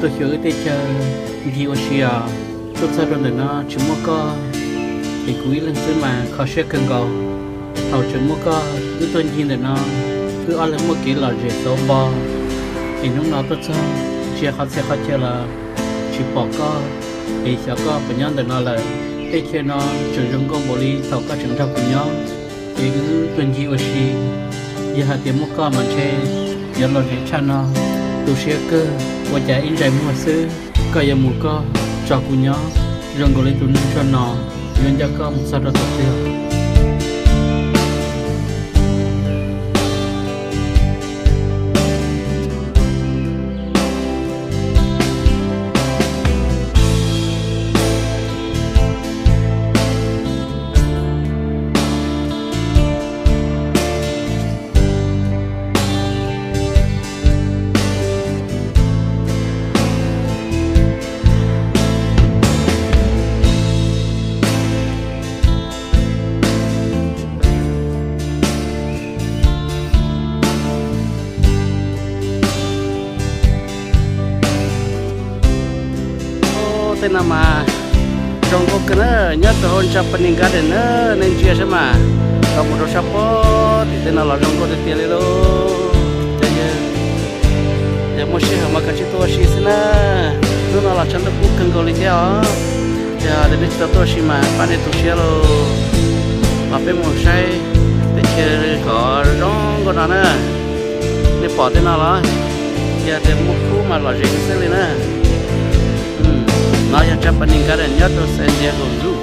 Tuaj xyuas wb tej chaw ncig ua si os. Tuaj txog rau ntawm no tsis muaj koj, es kuv ib leeg xwb mas kho siab kawg nkaus. Thaum tseem muaj koj wb tuaj ncig ntawm no, wb ob leeg muaj kev lom zem xauv npo. Es hnub no tuaj txog ntsia qhov txhia qhov chaw los tsis pom koj, es xyov koj puas nyob ntawm no lawm. Tej chaw no tseem zoo nkauj npaum li thaum koj tseem nrog kuv nyob, es wb tuaj ncig ua si. Yog hais tias muaj koj mas ntshe yuav lom zem tshaj no. Tu siab kawg, ua cas ib ntsais muag xwb koj yuav mus koj, tso kuv nyob zoo nkaus li tus neeg tshaj no, yuav nco koj mus txog rau thaum twg. Tej no mas zoo nkauj kawg na, nyob rau hauv Japanese Garden na, nej ntsia saib mas, tau mus rau sab pob tim tej no los zoo nkauj tiag tiag li lauj. Ces yog muaj sij hawm mas kav tsij tuaj ua si xwb na. Hnub no los tshav ntuj kub kawg nkaus li thiab os. Yog tias nej tsis tau tuaj ua si mas pab nej tu siab lauj. Los peb mus saib tej chaw kom zoo nkauj no na. Nej pom tej no los? Yog tias muaj kub mas lom zem xwb li na. No yog Japanese Garden nyob rau San Diego Zoo.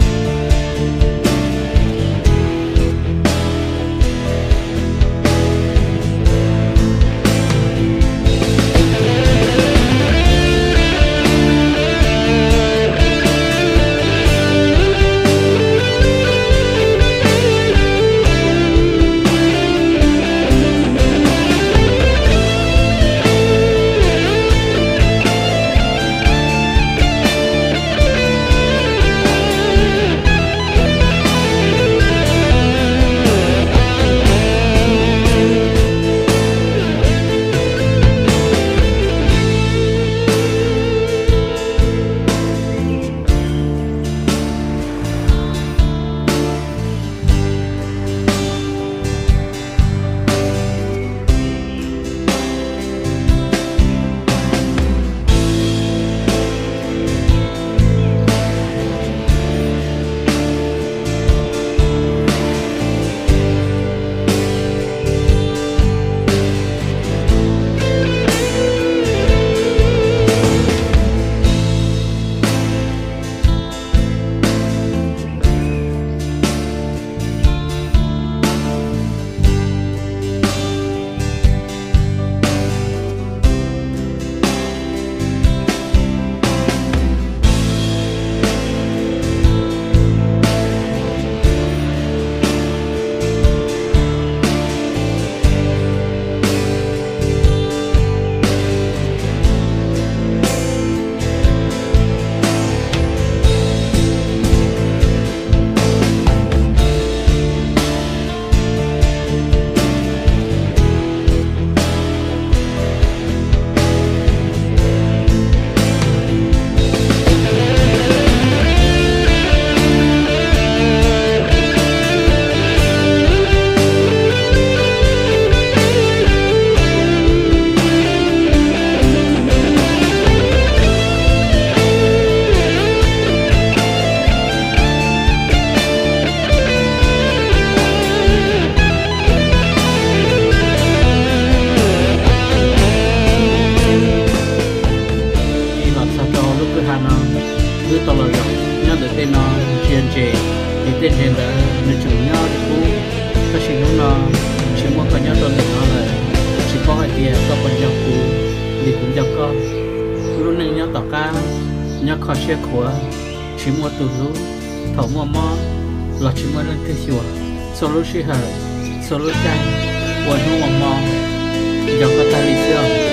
Los txog rau lub kwj ha no, wb tau los zaum nyob ntawm tej no ntsia ntses, ces tej ntses ntawd nws tseem nyob li qub. Tab sis hnub no tsis muaj koj nyob rau ntawm no lawm, tsis paub hais tias koj puas nco kuv li kuv nco koj. Lub neej nyob tom qab, nyob kho siab khuav, tsis muaj tus hlub, thaum muaj mob los tsis muaj leej twg xyuas. Txhua lub sij hawm, txhua lub caij, ua hnub ua hmo, nco koj tag li xwb.